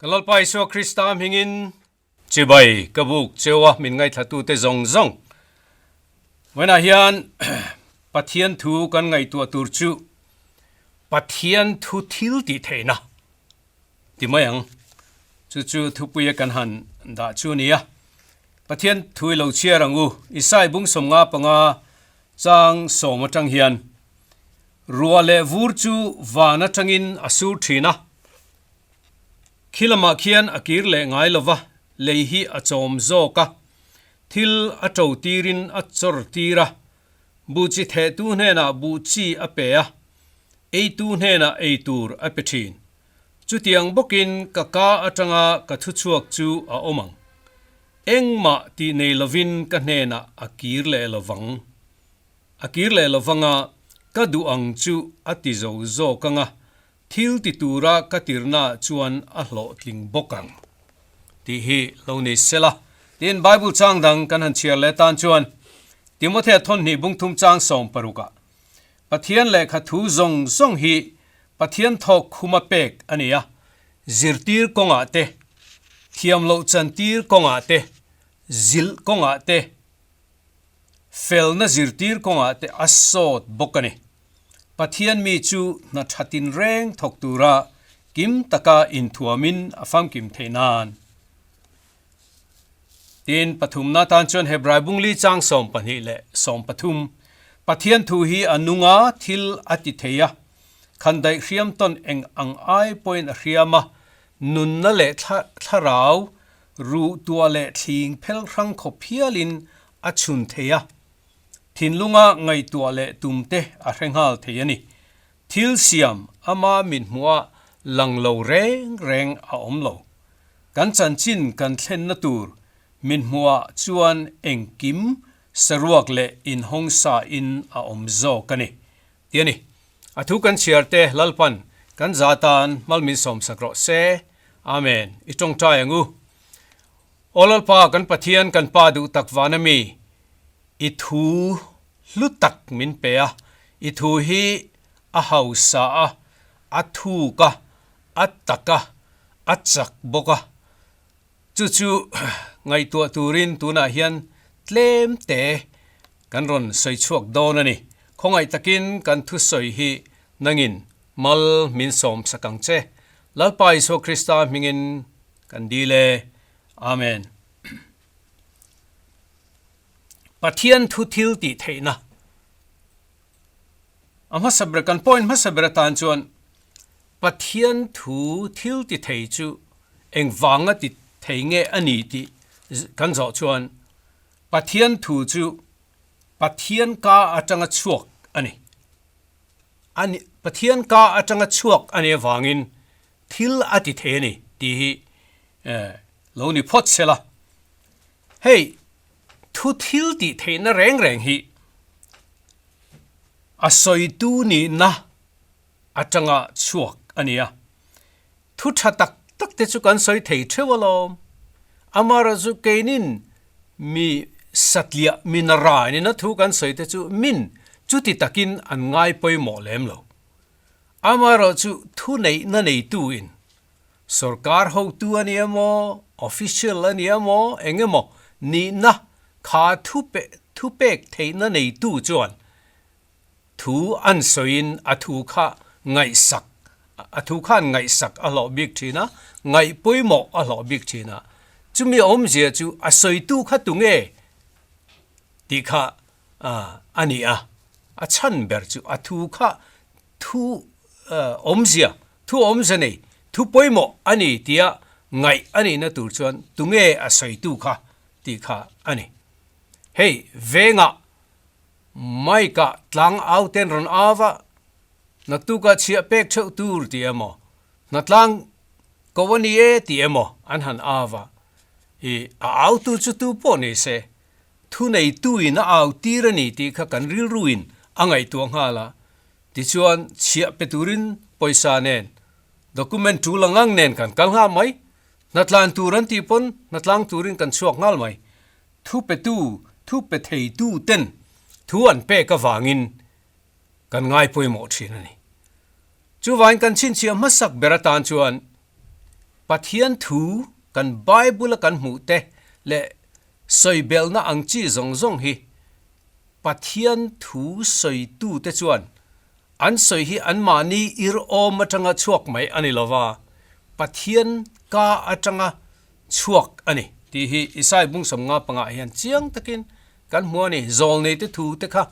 Ka Lalpa Isua Krista hmingin chibai ka buk cheu a min ngaihthlatute zawng zawng. Vawiinah hian Pathian thu kan ngaihtuah tur chu Pathian thu thil tih theihna ti mai ang. Chu chu thupuia kan han dah chu a ni a. Pathian thu i lo chhiar ang u. Isai bung 55 chang sawm atang hian Ruah leh vur chu van atangin a sur thin a. Khi lamah khian a kir leh ngai lo va, lei hi a chawm zawk a, thil a to tirin a chawr tir a, buh chi thehtu hnenah buh chi a pe a, eitu hnenah ei tur a pe thin. Chutiang bawkin ka ka atanga ka thuchhuak chu a awm ang. Engmah tih nei lovin ka hnenah a kir leh lo vang. A kir leh lo vanga ka duh ang chu a ti zo zawk anga Thil ti tura ka tirna chuan a hlawhtling bawk ang tih hi lo ni sela. Tin, Bible chang dang kan han chhiar leh tan chuan Timothea thawnhnih bungthum chang 16 ah Pathian lehkha thu zawng zawng hi Pathian thawk khuma pek a ni a, zirtir kawngah te, thiam loh chantir kawngah te, zilh kawngah te, felna zirtir kawngah te a sawt bawk a ni. Pathian mi chu hna tha tinreng thawk tura kim taka inthuamin a famkim theih nan. Tin, pathumna tan chuan Hebrai bungli chang 12 leh 13, Pathian thu hi a nung a, thil a ti thei a, khandaih hriam tawn eng ang ai pawhin a hriam a, nunna leh thlarau, ruh tuah leh thling phel hrang khawp hialin a chhun thei a. Thinlunga ngaihtuah leh tum te a hre nghal thei a ni. Thil siam ama min hmuh a lang lo reng reng a awm lo. Kan chanchin kan thlenna tur min hmuh ah chuan engkim saruak leh inhawng sa in a awm zawk a ni. Ti a ni. A thu kan chhiar te Lalpan kan za tan mal min sawmsak rawh se. Amen. I tawngtai ang u. Aw Lalpa kan Pathian kan Pa duh tak vana mi, i thu hlu tak min pe a, i thu hi a hausa a, a thuk a, a tak a, a chak bawk a. Chu chu ngaihtuah turin tunah hian tlem te kan rawn sawi chhuak dawn a ni. Khawngaih takin kan thusawi hi nangin mal min sawmsak ang che. Lalpa Isua Krista hmingin Kan dil e. Amen. Pathian thu thil tih theihna. A hmasa ber kan point hmasa ber atan chuan Pathian thu thil ti thei chu engvanga ti thei nge a ni tih kan zawh chuan Pathian thu chu Pathian ka atanga chhuak a ni. Ani Pathian ka atanga chhuak a nih avangin Thil a ti thei a ni tih hi lo ni phawt se la. Hei thu thil tih theihna reng reng hi a sawitu nihna atanga chhuak a ni a. Thu tha tak tak te chu kan sawi thei theuh alawm. Amaherawhchu keinin mi satliah mi narainin a thu kan sawi te chu min chuti takin an ngai pawimawh lem lo. Amaherawhchu thuneihna neituin sorkar hotu a ni emaw, official a ni emaw, eng emaw nihna kha thu thupek theihna neitu chuan thu an sawiin a thu kha ngaihsak a thu khan ngaihsak a hlawh bik thin a, ngaih pawimawh a hlawh bik thin a. Chumi awmzia chu a sawitu kha tunge tih kha a ni a, a chhan ber chu a thu kha thu awmzia, thu awmzia nei, thu pawimawh a ni tia ngaih a nihna tur chuan tunge a sawitu kha tih kha a ni. Hei vengah mic-ah tlang au ten rawn au a, naktukah chhiah pek theuh tur tih emaw, hnatlang ko a ni e tih emaw an han au a, ih a autu chu tu pawh ni se Thuneituin a au tir a ni tih kha kan rilruin a ngaihtuah nghal a, tichuan chhiah pe turin pawisa nen, document tul ang ang nen kan kal nghal mai. Hnatlan tur an tih pawn hnatlang turin kan chhuak nghal mai. Thu petu, thu pe theitu ten thu an pek avangin kan ngai pawimawh thin a ni. Chuvangin kan chhinchhiah hmasak ber atan chuan. Pathian thu kan Bible a kan hmuh te leh sawibelhna ang chi zawng zawng hi Pathian thu sawitu te chuan an sawi hi anmahni ir awm atanga chhuak mai a ni lova, Pathian ka atanga chhuak a ni tih hi Isai bung 50 pangah hian chiang takin kan hmu a ni. Zawlneite thu te kha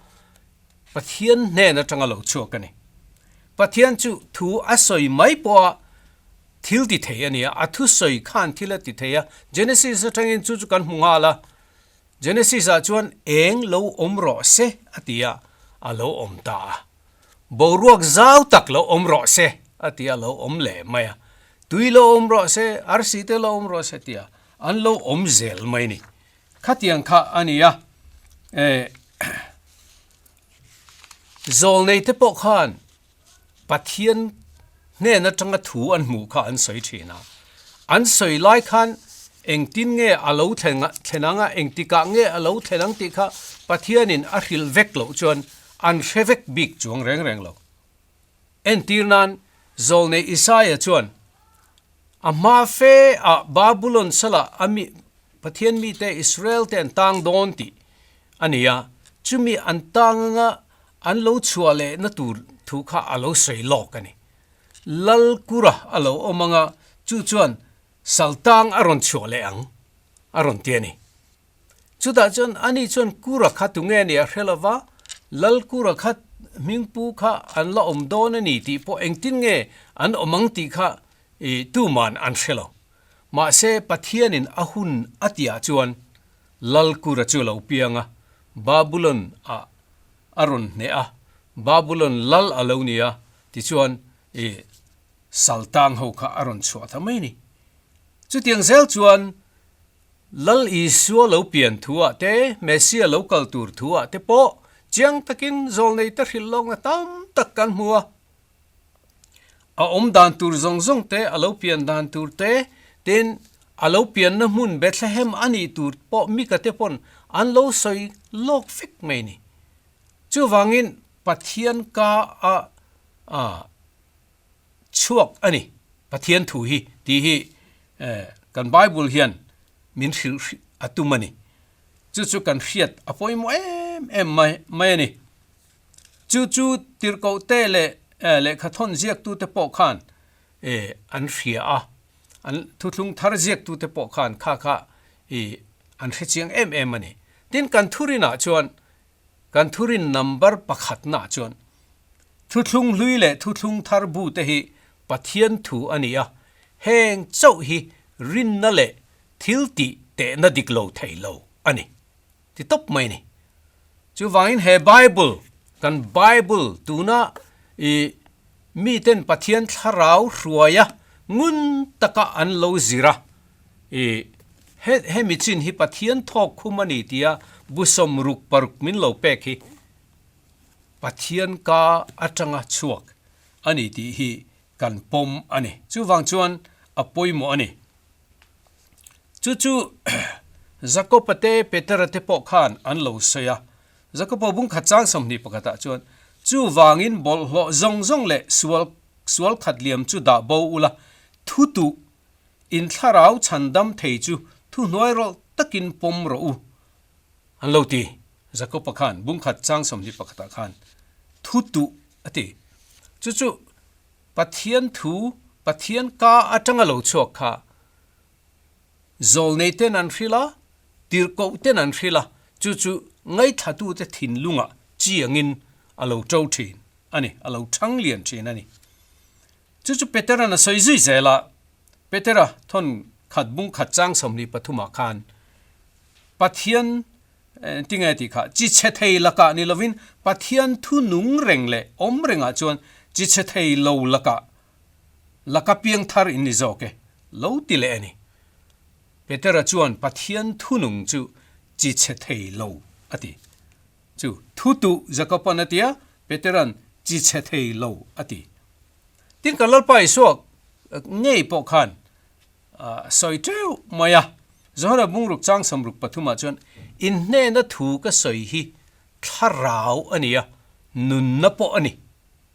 Pathian hnen atanga lo chhuak a ni. Pathian chu thu a sawi mai pawha thil ti thei a ni a, a thu sawi khan thil a ti thei a. Genesis atangin chu chu kan hmu nghal a, Genesis ah chuan eng lo awm rawh se a ti a, a lo awm ta a. Boruak zau tak lo awm rawh se a ti a, lo awm leh mai a. Tui lo awm rawh se, arsi te lo awm rawh se ti a, an lo awm zel mai ni. Khatiang kha a ni a, eh Zawlnei te pawh khan Pathian hnen atanga thu an hmuh kha an sawi thin a. An sawi lai khan engtin nge a lo thlen thlen ang a, engtikah nge a lo thlen ang tih kha Pathianin a hrilh vek loh chuan an hre vek bik chuang reng reng lo. Entir nan Zawlnei Isaia chuan a hma fe ah Babulon salah a mi Pathian mite Israel te an tang dawn tih a ni a, chumi an tang anga an lo chhuah lehna tur thu kha a lo sawi lawk a ni. Lal kura a lo awm anga chu chuan sal tang a rawn chhuah leh ang a rawn ti a ni. Chutah chuan ani chuan kura kha tunge a nih a hre lova, Lal kura kha hmingpu kha an la awm dawn a ni tih pawh engtin nge an awm ang tih kha tuman an hre lo. Mahse Pathianin a hun a tihah chuan Lal kura chu a lo piang a, Babulon ah a rawn hneh a, Babulon lal a lo ni a, tichuan i saltang ho kha a rawn chhuah ta mai a ni. Chutiang zel chuan Lal Isua lo pian thuah te, Messia lo kal tur thuah te pawh chiang takin zawlnei te hrilh lawkna tam tak kan hmu a. A awm dan tur zawng zawng te, a lo pian dan tur te, tin a lo pianna hmun Bethlehem a nih tur pawh Mika te pawn an lo sawi lawk vek mai a ni. Chuvangin Pathian ka a a chhuak a ni, Pathian thu hi tih hi kan Bible hian min hrilh a tum a ni. Chu chu kan hriat a pawimawh em em mai mai a ni. Chu chu tirhkohte leh lehkhathawn ziaktute pawh khan an hria a, an thuthlung thar ziaktute pawh khan kha kha an hre chiang em em a ni. Tin, kan thurinah chuan, kan thurin number pakhatnaah chuan thuthlung hlui leh thuthlung thar bute hi Pathian thu a ni a, heng chauh hi rinna leh thil tih tehna dik lo thei lo a ni. Ti tawp mai ni. Chuvangin he Bible, kan Bible tuna i miten Pathian thlarau hruaia ngun taka an lo zir a, i he hemi chin hi Pathian thawk khum a ni tia bu 66 min lo pek hi Pathian ka atanga chhuak a ni tih hi kan pawm a ni. Chuvang chuan a pawimawh a ni. Chu chu Jakob-a te, Petera te pawh khan an lo sawi a. Jakob-a bungkhat chang 21 ah chuan, Chuvangin bawlhhlawh zawng zawng leh sual sual khat liam chu dah bo ula, thu tuh in thlarau chhandam thei chu thuhnuai rawlh takin pawm rawh u, an lo ti. Jakob-a khan bungkhat chang 21 ah khan thu tuh a ti. Chu chu Pathian thu, Pathian ka atanga lo chhuak kha zawlnei ten an hrilh a, tirhkoh ten an hrilh a, chu chu ngaithlatute thinlungah chiangin a lo to thin a ni, a lo thang lian thin a ni. Chu chu Petera'n a sawi zui zel a, Petera thawn khat bung khat chang 23 ah khan Pathian Tinge tih kha chi chhe thei lakah ni lovin Pathian thu nung reng leh awm rengah chuan chi chhe thei lo lakah laka piang thar in ni zawk e, lo ti leh a ni. Petera chuan Pathian thu nung chu chi chhe thei lo a ti. Chu thu tuh Jakoban a ti a, Petera'n chi chhe thei lo a ti. Tin kan Lalpa Isua ngei pawh khan A sawi teuh mai a. Johana bungruk chang 63 ah chuan, Inhnena thu ka sawi hi thlarau a ni a, nunna pawh a ni,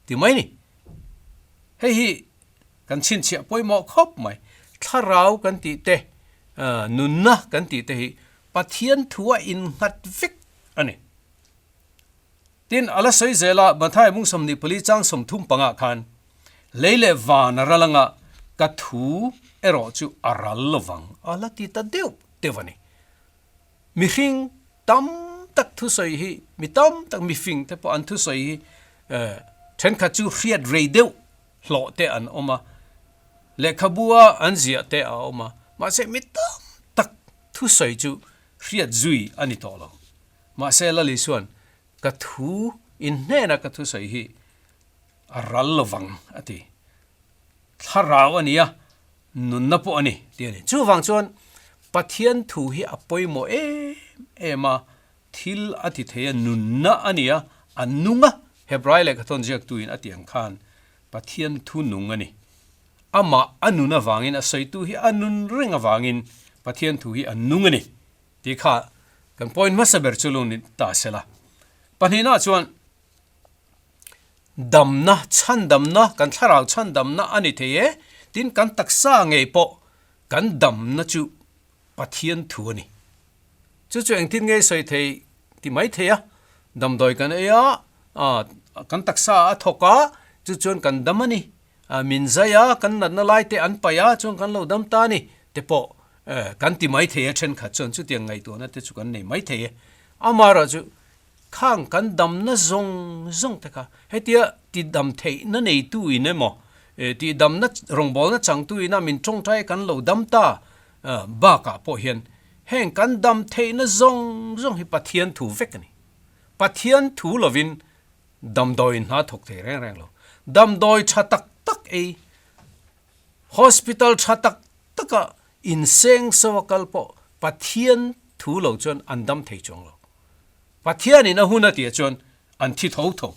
ti mai ni. Hei hi kan chhinchhiah pawimawh khawp mai. Thlarau kan tih te, nunna kan tih te hi Pathian thua innghat vek a ni. Tin, a la sawi zel a, Matthai mung 24 chang 30 pangah khan, Lei leh van a ral anga ka thu erawh chu a ral lovang a la ti ta deuh deuh a ni. Mihring tam tak thusawi hi, mi tam tak mifing te pawh an thusawi hi thenkhat chu hriat rei deuh hlawh te an awm a, lehkhabua an ziah te a awm a, mahse mi tam tak thusawi chu hriat zui a ni tawh lo. Mahse Lali chuan ka thu in hnena ka thusawi hi a ral lovang a ti. Thlarau a ni a, nunna pawh a ni tih a ni. Chuvang chuan Pathian thu hi a pawimawh em em a, thil a ti thei a, nunna a ni a, a nung a, Hebrai lehkhathawn ziaktuin a tih ang khan Pathian thu nung a ni. Amah a nun avangin, a sawitu hi a nun reng avangin Pathian thu hi a nung a ni tih kha kan point hmasa ber chu lo ni ta se la. Pahnihnaah chuan Damna, chhandamna, kan thlarau chhandamna a ni thei e, tin kan taksa ngei pawh kan damna chu Pathian thu a ni. Chu chu engtin nge sawi thei ti mai thei a, damdawi kan ei a, kan taksa a thawk a, chu chuan kan dam a ni, min zai a, kan natna lai te an paih a, chuan kan lo dam ta a ni te pawh kan ti mai thei a, thenkhat chuan chutiang ngaihtuahna te chu kan nei mai thei e. Amaherawhchu Khang kan damna zawng zawng te kha hetia tidam theihna neitu in emaw, tihdamna rawngbawlna changtu ina min tawngtai kan lo dam ta bakah pawh hian heng kan dam theihna zawng zawng hi Pathian thu vek a ni. Pathian thu lovin damdawiin hna thawk thei reng reng lo. Damdawi tha tak tak ei, hospital tha tak taka insengso a kal pawh Pathian thu lo chuan an dam thei chuang lo. Pathianin a hun a tih chuan an thi tho tho.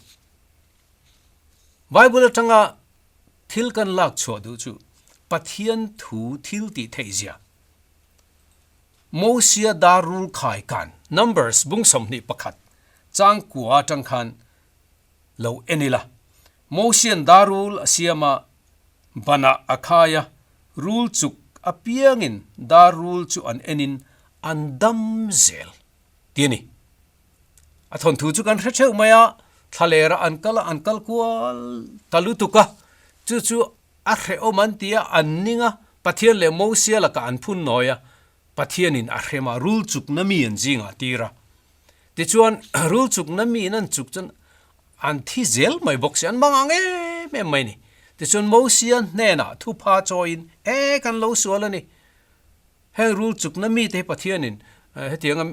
Bible atanga thil kan lak chhuah duh chu Pathian thu thil tih theih zia. Mosia dar rul khai kan Numbers bung 21 chang kua atang khan lo en ila. Mosian dar rul a siam a, banah a khai a, rul chuk apiangin dar rul chu an enin an dam zel. Ti a ni. A thawnthu chu kan hre theuh mai a, thlalera an kal a, an kal kual ta lutuk a, chu chu a hrehawm an ti a, an ning a, Pathian leh Mosia lakah an phun nawi a, Pathianin a hrem a, rul chukna mi an zingah a tir a. Tichuan, rul chukna miin an chuk chuan an thi zel mai bawk si, an mang ang em em mai a ni. Tichuan, Mosia hnenah thupha chawiin, E, kan lo sual a ni. Heng rul chukna mite hi Pathianin hetianga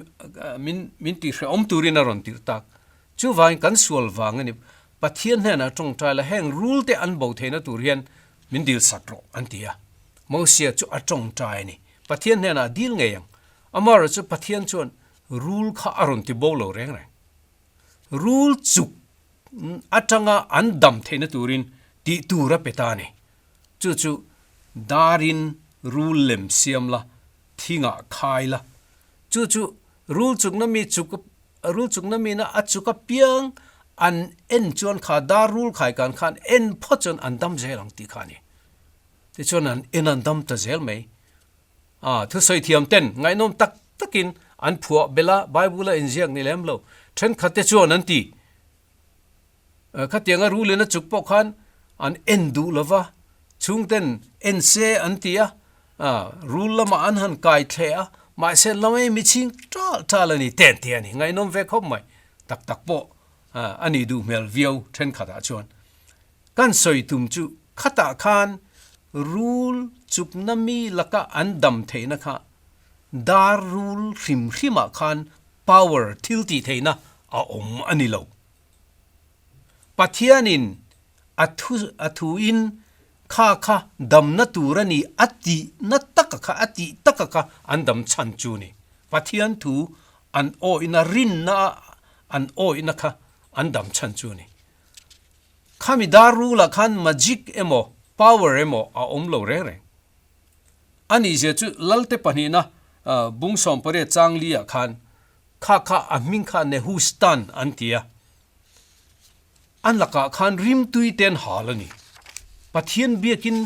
min min tihhrehawm turin a rawn tirh tak. Chuvangin kan sual vang a ni. Pathian hnenah tawngtai la heng rulte an bo theihna tur hian min dil sat rawh an ti a. Mosia chu a tawngtai a ni. Pathian hnenah a dil ngei ang. Amaherawhchu Pathian chuan rul kha a rawn ti bo lo reng reng. Rul chuk atanga an dam theihna turin tih tur a pe ta a ni. Chu chu darin rul lem siam la, thingah khai la. Chu chu rul chukna mi chuk rul chukna mina a chuk apiang an en chuan kha dar rul khai kan khan en phawt chuan an dam zel ang tih kha a ni. Tichuan an en an dam ta zel mai. A thusawi thiam ten ngaihnawm tak takin an phuah belh a, Bible a inziak ni lem lo. Thenkhat te chuan an ti. Khatianga rulin a chuk pawh khan an en duh lo va, chhungten en se an ti a, rul lamah an han kai thleh a, mahse lamei mi chhing tal tal a ni ten ti a ni. Ngaihnawm ve khawp mai. Tak tak pawh a nih duh hmel viau thenkhatah chuan. Kan sawi tum chu khatah khan rul chukna mi laka an dam theihna kha dar rul hrim hrimah khan power thil tih theihna a awm a ni lo. Pathianin a thu a thuin kha kha damna tur a ni a tihna taka kha a tih taka kha an dam chhan chu ni. Pathian thu an awihna rinna an awihna kha an dam chhan chu ni. Khami dar rulah khan magic emaw power emaw a awm lo reng reng. A nihzia chu Lalte pahnihna bung 18 chang li ah khan kha kha a hming kha Nehustan an ti a. An lakah khan rimtui te an hal a ni. Pathian biakin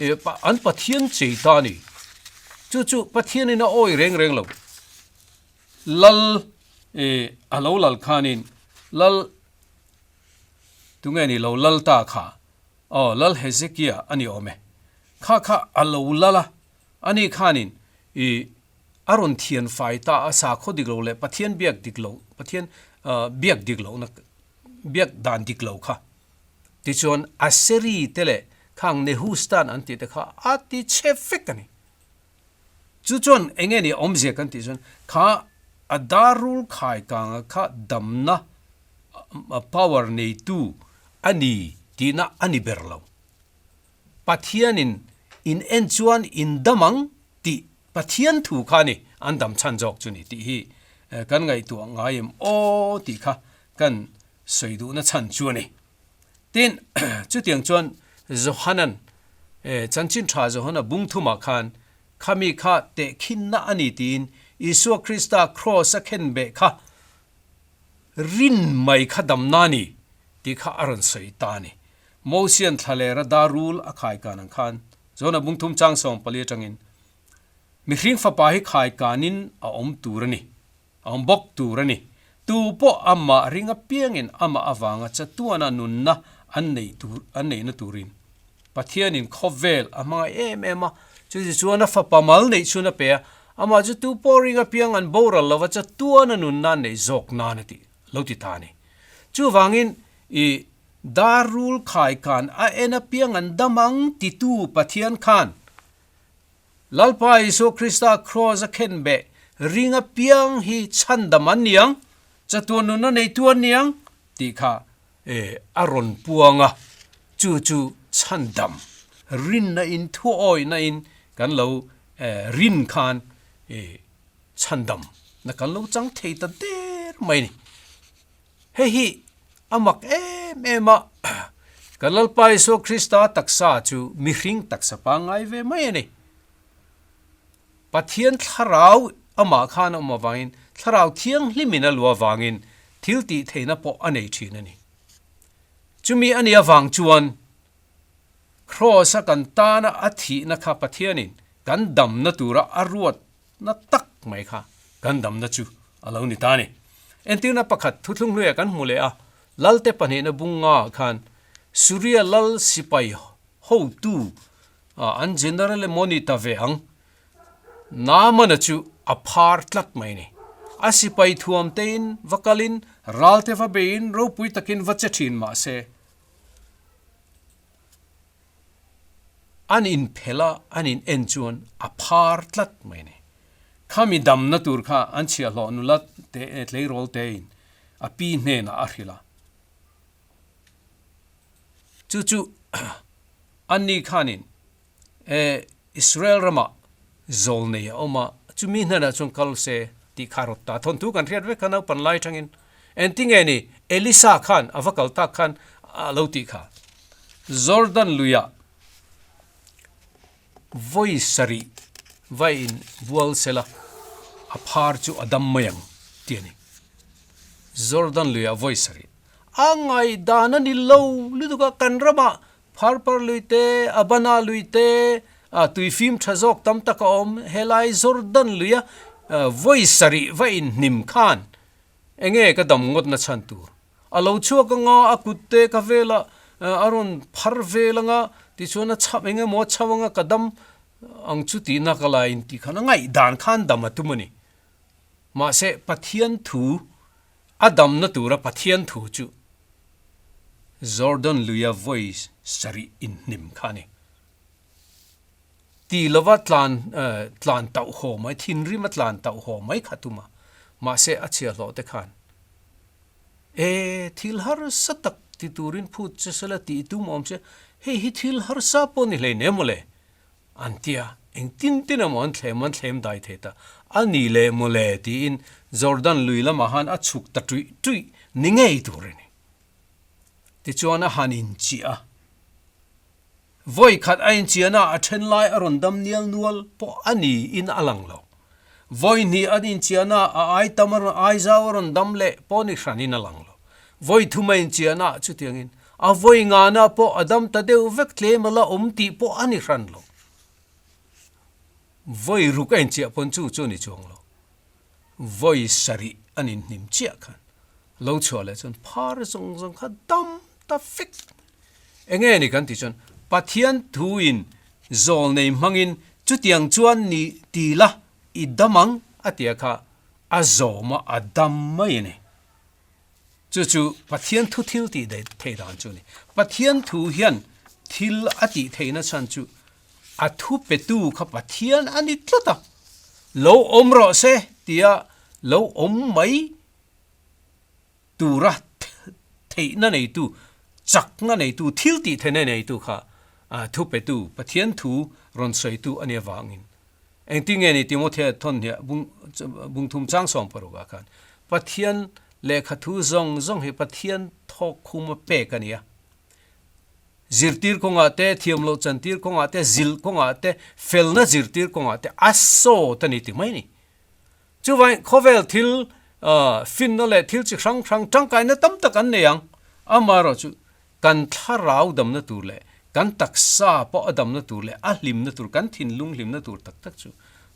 an Pathian chei ta a ni. Chu chu Pathianin a awi reng reng lo. Lal a lo lal khanin Lal tunge ni lo lal ta kha? Aw, Lal Hezekia a ni awm e. Kha kha a lo lal a, ani khanin i a rawn thian fai ta a, sakhaw dik lo leh Pathian biak dik lo, Pathian biak dik lohna, biak dan dik lo kha. Tichuan Aseri te leh khang Nehustan an tih te kha a ti chhe vek a ni. Chu chuan eng nge ni awmzia kan tih chuan kha a darul khai kanga kha damna power neitu a ni tihna a ni ber lo. Pathianin in en chuan in dam ang tih Pathian thu kha a ni an dam chhan zawk chu ni tih hi kan ngaihtuah ngai em aw tih kha kan sawi duhna chhan chu a ni. Tin, chutiang chuan Johanan, Chanchin Tha Johana bung thumah khan, Khami kha tehkhinna a ni tiin Isua Krista kraws a khenbeh kha rin mai kha damna a ni tih kha a rawn sawi ta a ni. Mosian thlalera darul a khaikan ang khan, Johana bung thum chang 14 atangin, Mihring fapa hi khaikanin a awm tur a ni. A awm bawk tur a ni. Tu pawh amah ring apiangin amah avanga chatuana nunna an neih tur an neihna turin Pathianin khawvel a hmangaih em em a, chuti chuan a fapa mal neih chhun a pe a, amah chu tu pawh ring apiang an boral lova chatuana nunna an neih zawk nan a tih lo ti ta a ni. Chuvangin i darul khaikan a en apiang an dam ang titu Pathian khan Lalpa Isua Krista kraws a khenbeh ring apiang hi chhandam an ni ang, chatuan nunna neitu an ni ang tih kha a rawn puang a, chu chu chhandam rinna in thuawihna in kan lo rin khan chhandam na kan lo chang thei ta der mai a ni. Hei hi a mak em em a, kan Lalpa Isua Krista taksa chu mihring taksa pangngai ve mai a ni. Pathian thlarau amah khan a awm avangin, thlarau thianghlimin a luah avangin thil tih theihna pawh a nei thin a ni. Chumi a nih avang chuan Kraws-a kan tana a thihna kha Pathianin kan damna tura a ruat Na tak mai kha kan damna chu a lo ni ta a ni. Entirna pakhat thuthlung hluiah kan hmu leh a, Lalte pahnihna bunga khan Suria lal sipai hotu an general emaw ni ta ve ang, Naamana chu a phar tlat mai a ni. A sipai thuam tein va kalin ralte va beiin ropui takin va che thin mah se, An inphelh a, an in en chuan a phar tlat mai a ni. Khami damna tur kha an chhiahhlawh nula te tleirawl tein a pi hnenah a hrilh a. Chu chu anni khanin e Israel ramah zawlnei a awm a, chumi hnenah chuan kal se tih kha a rawt ta. Thawnthu kan hriat vek kha naupan lai atangin Engtinge ni Elisa khan a va kal tak khan a lo tih kha? Jordan luiah vawi sarih vai in bual sela a phar chu a dam mai ang ti a ni. Jordan luiah vawi sarih a ngaihdan a ni lo lutuk a, kan ramah Pharpar lui te, Abana lui te, tuifim tha zawk tam tak a awm. Helai Jordan luia vawi sarih va inhnim khan Enge ka dam ngawt na chhan tur? A lo chhuak anga a kut te ka vel a, a rawn phar vel anga, tichuan a chham eng emaw a chho anga ka dam ang chu tihna ka la in tih khan a ngaihdan khan dam a tum a ni. Mahse Pathian thu a damna tura Pathian thu chu Jordan luia vawi sarih inhnim kha a ni. Ti lova tlan tlan tauh haw mai, thinrim a tlan tauh haw mai kha tum a, mahse a chhiahhlawh te khan e thil harsa tak ti turin phut che sela tih tum awm che, hei hi thil harsa pawh ni hlei nem mawle an ti a, engtin tin emaw an thlem an thlem dai thei ta, a ni leh mawle tiin Jordan lui lamah khan a chhuk ta tuih tuih ni ngei tur a ni. Tichuan a han inchiah a. Vawi khat a inchiana a then lai a rawn dam nial nual pawh a ni in a lang lo. Vawi hnih an inchiana a ai tam a rawn ai zau a rawn dam leh pawh ni hran in a lang lo. Vawi thum a inchiana chutiangin. a vawi ngana pawh a dam ta deuh vek tlem a la awm tih pawh a ni hran lo. Vawi ruk a inchiah pawn chu chu a ni chuang lo. Vawi sarih an inhnim chiah khan lo chhuah leh chuan phar zawng zawng kha dam ta vek. Enge ni kan tih chuan Pathian thuin zawl nei hmangin chutiang chuan ni ti la i dam ang a tia kha a zawm a a dam mai a ni. Chu chu Pathian thu thil tih thei dan chu a ni. Pathian thu hian thil a tih theihna chhan chu a thu petu kha Pathian a ni tlat a, lo awm rawh se tia lo awm mai tura theihna neitu, chakna neitu, thil tih theihna neitu kha thu petu Pathian thu rawn sawitu a nih avangin Engtin nge ni Timothea thawn hniah bung bungthum chang 16 ah khan Pathian lehkha thu zawng zawng hi Pathian thawk khum a pek a ni a. Zirtir kawngah te, thiamloh chantir kawngah te, zilh kawngah te, felna zirtir kawngah te a sawt a ni ti mai ni. Chuvangin khawvel thil finna leh thil chi hrang hrang tangkaina tam tak an nei ang. Amaherawhchu Kan thlarau damna tur leh kan taksa pawh a damna tur leh a hlimna tur, kan thinlung hlimna tur tak tak chu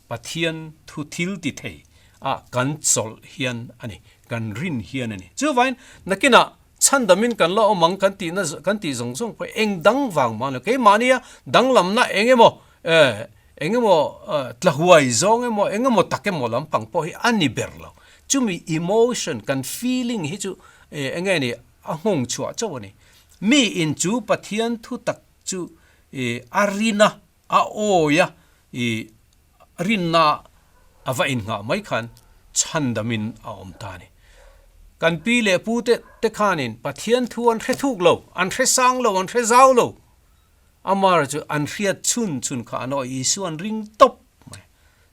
Pathian thu thil ti thei ah kan chawlh hian a ni, kan rin hian a ni. Chuvain nakinah chhandamin kan la awm ang kan tihna kan tih zawng zawng pawh eng dang vang mah lo, keimahnia danglamna eng emaw eh eng emaw tlahuai zawng emaw eng emaw tak emaw lampang pawh hi a ni ber lo. Chumi emotion kan feeling hi chu eng nge ni A nghawng chhuah chauh a ni. Mi in chu Pathian thu tak chu i a rin a, a awi a, i rinna a va innghah mai khan chhandamin a awm ta a ni. Kan pi leh pu te te khanin Pathian thu an hre thuk lo, an hre sang lo, an hre zau lo. Amar chu an hriat chhun chhun kha an awi Isua an ring tawp mai.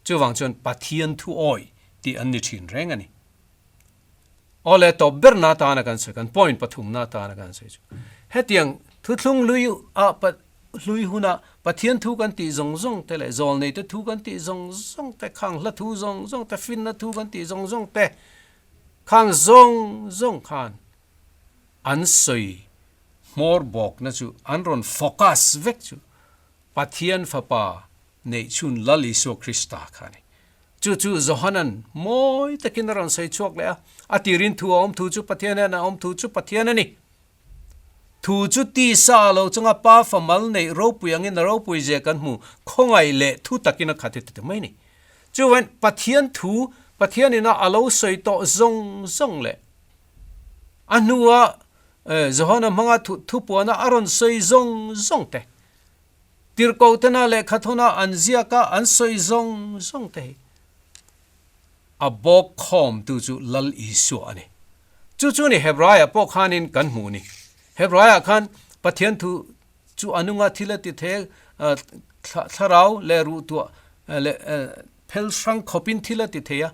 Chuvang chuan Pathian thu awi tih an ni thin reng a ni. Aw le tawp ber na atana kan sawi kan point pathumna atana kan sawi chu hetiang thuthlung hlui ah hlui huna Pathian thu kan tih zawng zawng te leh zawlnei te thu kan tih zawng zawng te khang hla thu zawng zawng te finna thu kan tih zawng zawng te khang zawng zawng khan an sawi hmawr bawkna chu an rawn focus vek chu Pathian fapa neihchhun Lal Isua Krista kha a ni. Chu chu Johanan mawi takin a rawn sawi chhuak leh a, a tirin thu a awm thu chu Pathian hian a awm thu chu Pathian a ni. Thu chu tisa a lo chunga Pa fa mal neih ropui angin a ropui zia kan hmu, khawngaih leh thu takin a khat hi ti mai a ni. Chuvain Pathian thu Pathianin a a lo sawi tawh zawng zawng leh a hnua Johana hmanga thupuana a rawn sawi zawng zawng te, Tirhkohtena lehkhathawna an ziak a, an sawi zawng zawng te hi a bawk khawmtu chu Lal Isua a ni. Chu chu ni Hebraiah pawh khanin kan hmuh ni. Hebraiah khan Pathian thu chu a nunga thil a ti thei a, thlarau leh ruhtuah leh phel hrang khawpin thil a ti thei a.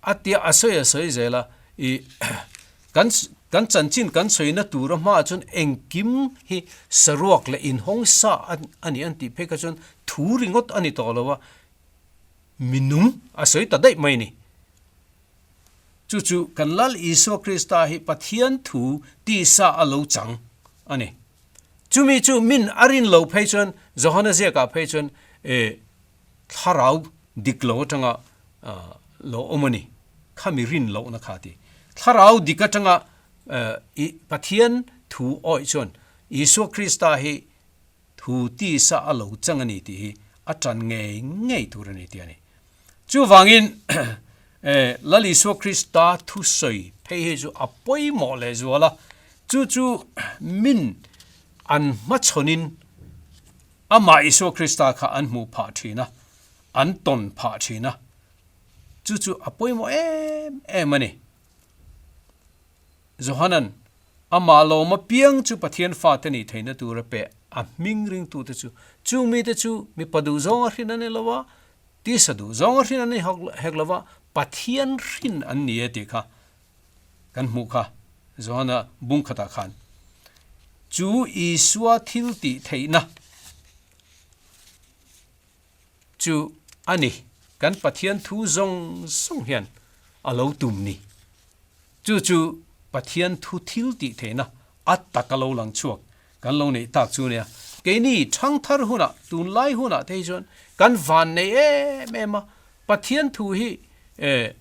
A tia a sawi a sawi zel a, i kan kan chanchin kan sawina tura hmaah chuan engkim hi saruak leh inhawng sa a ni an tih phei kha chuan thu ringawt a ni tawh lo a, minung a sawi ta daih mai a ni. Chu chu kan Lal Isua Krista hi Pathian thu tisa a lo chang a ni. Chumi chu min a rin lo phei chuan Johana ziakah phei chuan e Thlarau dik lo atanga lo awm a ni. Khami rin lohna kha ti. Thlarau dik atanga i Pathian thu awih chuan Isua Krista hi thu tisa a lo chang a ni tih hi a tan ngei ngei tur a ni tih a ni. Chuvangin Lal Isua Krista thusawi phei hi chu a pawimawh lehzual a, chu chu min an hmachhawnin Amah Isua Krista kha an hmuh phah thin a, an tawn phah thin a, chu chu a pawimawh em em a ni. Johanan, Amah lawm apiang chu Pathian fate nih theihna tur a pe a hming ringtute chu, chung mite chu mipa duhzawng a hrin a ni lo a, tisa duhzawng a hrin a ni hek lo va, Pathian hrin an ni e tih kha Kan hmuh kha Johana bung khatah khan chu Isua thil tih theihna chu a ni. Kan Pathian thu zawng zawng hian a lo tum ni. Chu chu Pathian thu thil tih theihna A taka lo lang chhuak kan lo neih tak chu nia. Keini thangthar hunah, tunlai hunah te hi chuan kan van nei em em a, Pathian thu hi eh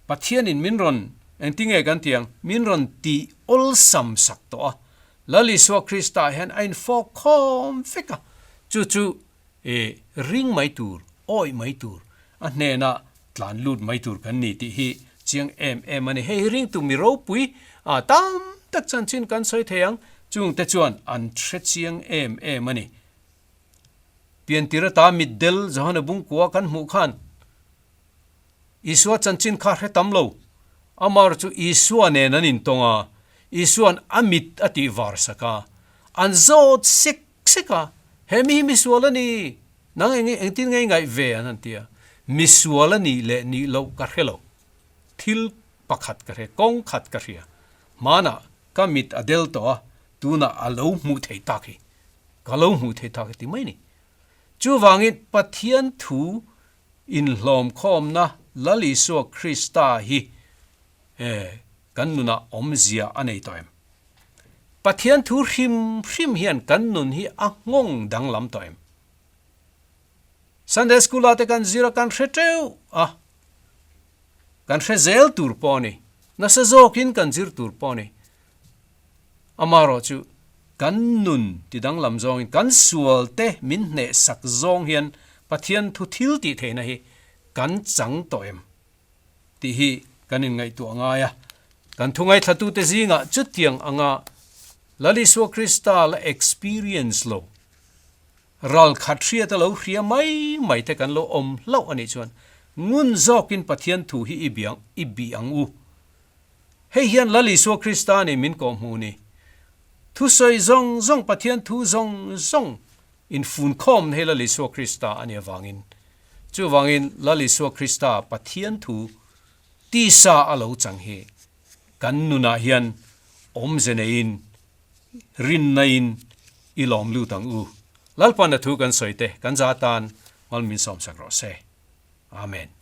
Pathianin min rawn engtinge kan tih ang, min rawn tih awlsam sak tawh a, Lal Isua Krista ah hian a infawk khawm vek a, chu chu eh ring mai tur, awih mai tur, a hnena tlan lut mai tur kan ni tih hi chiang em em a ni. Hei hi ringtu mi ropui ah tam tak chanchin kan sawi thei ang, chungte chuan an hre chiang em em a ni. Piantir ata mitdel Johana Bungkua kan hmuh khan Isua chanchin kha hre tam lo. Amar chu Isua nen an intawng a, Isua'n a mit a tih var sak a, an zawt sek sek a, He mi hi misual a ni, nang eng engtin nge i ngaih ve an han ti a, Misual a nih leh nih loh ka hre lo, thil pakhat ka hre, kawng khat ka hria, hmanah ka mit a del tawh a, tunah a lo hmuh thei tak hi, ka lo hmuh thei tak hi ti mai a ni. Chuvangin Pathian thu Inhlawmkhawmna Lal Isua Krista hi kan nunah awmzia a nei tawh em? Pathian thu hrim hrim hian kan nun hi a nghawng danglam tawh em? Sunday School ah te kan zir a, kan hre teuh a, kan hre zel tur pawh a ni, nasa zawkin kan zir tur pawh a ni. Amaherawhchu, kan nun ti danglam zawngin, kan sualte min hnehsak zawng hian Pathian thu thil tih theihna hi kan chang tawh em? tih hi kan inngaihtuah ngai a. Kan thu ngaithlatute zingah chutiang anga Lal Isua Krista la experience lo, ral khat hriata lo hria mai mai te kan lo awm hlauh a nih chuan ngun zawkin Pathian thu hi i biang i bih ang u. Hei hian Lal Isua Krista nih min kawhhmuh ni. Thusawi zawng zawng Pathian thu zawng zawng infunkhawmna hi Lal Isua Krista a nih avangin, chuvangin Lal Isua Krista Pathian thu tisa a lo chang hi kan nunah hian awmze neiin rinnain i lawm lut ang u. Lalpan a thu kan sawi te kan za tan mal min sawmsak rawh se. Amen.